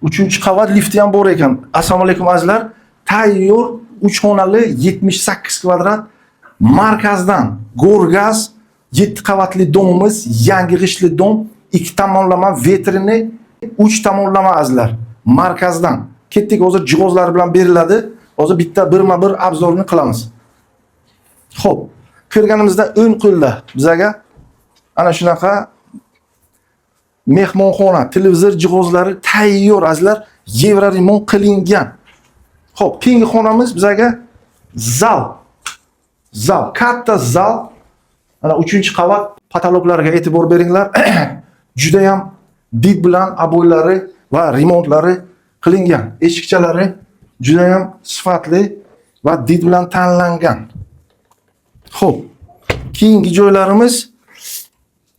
Uchinchi qavat, lifti ham bor ekan. Assalomu alaykum, azizlar. Tayyor 3 xonali, 78 kvadrat, markazdan Gorgaz, 7 qavatli дом imiz, yangi g'ishtli дом, ikki tomonlama ветреный, uch tomonlama, azizlar. Markazdan. Ketdik, hozir jihozlar bilan beriladi. Hozir bitta birma-bir обзор ni qilamiz. Xo'p, kirganimizda o'ng qo'lda bizaga ana shunaqa mehmonxona, televizor jihozlari tayyor, azizlar, евроремонт qilingan. Xo'p, keyingi xonamiz bizaga zal. Zal, katta zal. Mana 3-qavat, потолок larga e'tibor beringlar. Juda ham did bilan обой lari va remontlari qilingan. Eshikchalari juda ham sifatli va did bilan tanlangan. Xo'p, keyingi joylarimiz,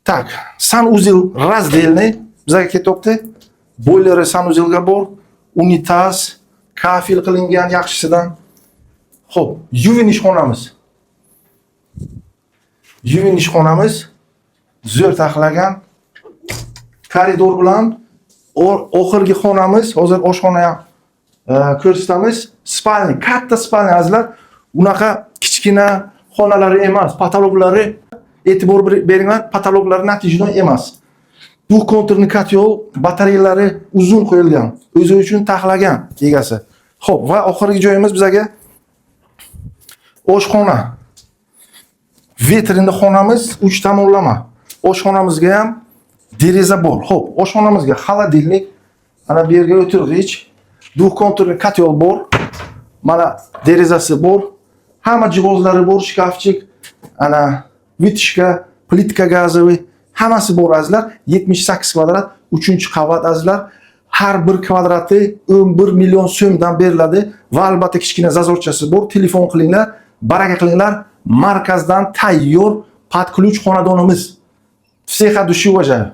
так, санузел раздельный bizaga ketyapti. Boyleri санузел ga bor, unitaz, kafel qilingan yaxshisidan. Xo'p, yuvinish xonamiz. Yuvinish xonamiz zo'r taxlagan. Koridor bilan oxirgi xonamiz, hozir oshxona ham ko'rsatamiz. Спальня, katta спальня, azizlar. Unaqa kichkina xonalari emas, потолок lari, e'tibor beringlar, потолок lari натяжной emas. Двухконтурный котел, batareyalari uzun qo'yilgan. O'zi uchun taxlagan egasi. Xo'p, va oxirgi joyimiz bizaga oshxona. Ветреный xonamiz, uch tomonlama. Oshxonamizga ham deraza bor. Xo'p, oshxonamizga холодильник, ana bu yerga o'tirg'ich, двухконтурный котел bor. Mana derazasi bor. Hamma jihozlari bor, шкафчик, ana вытяжка, плитка газовый, hammasi bor, azizlar. 78 kvadrat, 3-qavat, azizlar. Har bir kvadrati 11 million so'mdan beriladi va albatta kichkina зазор chasi bor. Telefon qilinglar, baraka qilinglar. Markazdan tayyor под ключ xonadonimiz. Всех от души уважаю.